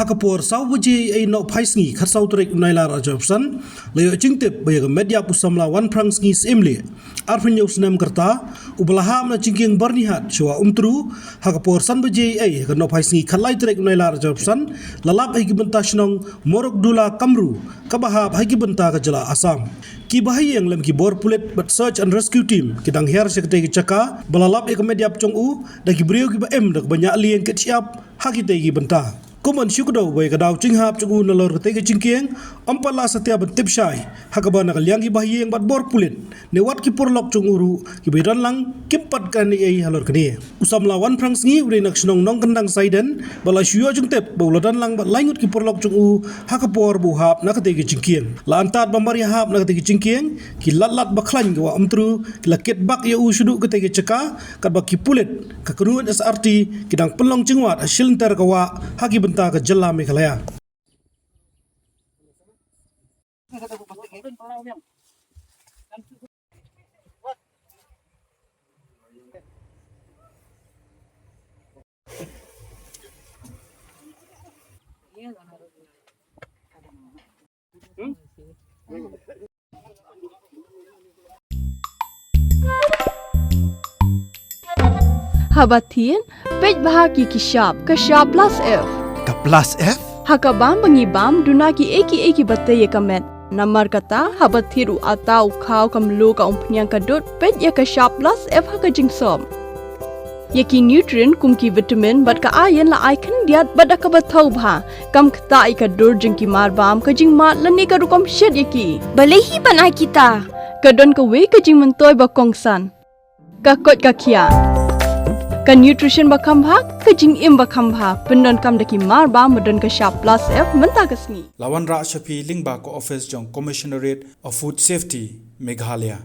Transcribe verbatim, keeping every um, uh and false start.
Ha ka por saw baje eiei nohphai sngi khatsaw tarik u Nailar arhajar arphew san, la ïoh jingtip ba ïa ka met ïap u samla Wanphrang Sngi Syiemlieh, arphew hynñiew snem ka rta, uba la hap na jingkieng Byrnihat sha Wah Umtru, ha ka por san baje eiei ha ka nohphai sngi khatlai tarik u Nailar arhajar arphew san, la lap ha ki bynta shnong Morokdula Kamru, kaba hap ha ki bynta ka jylla Assam. Ki bahaïing lem ki bor pulit bad search and rescue team ki dang hiar sha katei ka jaka ba la lap ïa ka met ïap jong u da ki briew kiba im da kaba ñiah lieng kit shyiap ha kitei ki bynta. Kum ban shu kdew ba ïa ka daw jinghap jong u nalor katei ka jingkieng, ym pat la satia ban tip shai, ha kaba na ka liang ki bahaïing bad bor pulit ne wat ki paralok jong u ruh kiba ïadon lang kim pat kren ei ei halor kane. U samla Wanphrang Sngi u dei na ka shnong Nongkyndang Saiden, ba la shu ïoh jingtip ba u la don lang bad lai ngut ki paralok jong u ha ka por ba u hap na katei ka jingkieng. La antad ba mar ïahap na katei ka jingkieng, ki lad lad ba khlaiñ ka Wah Umtru ki la kit bak ïa u shaduh katei ka jaka, katba ki pulit ka kynhun S R T ki dang pynlong jingwad ha shilynter ka wah ha ki bynta ka jylla Meghalaya. Haba thied, peit bha ïa ki shap, ka shap plus F. Ka plus F? Ha ka bam ba ngi bam, duna kiei kiei kiba tei ïa ka met. Namar kata, haba thied u atta, u khaw, ka mluh, ka umphniang, ka dud, peit ïa ka shap plus F ha ka jingsop. Ïa ki nutrient kum ki vitamin bad ka iron la ai khyndiat bad da kaba thaw bha. Kam ktah ïa ka dur jong ki marbam, ka jingmad lane ka rukom shet ïa ki. Balei hi ban ai kita? Ka don kawei ka jingmyntoi ba kongsan. Ka koit ka khiah. Ka nutrition ba kham bha, ka jingim ba kham bha. Pyndonkam da ki marbam ba don ka shap plus F mynta ka sngi. La wanrah sha phi lyngba ka office jong Commissionerate of Food Safety, Meghalaya.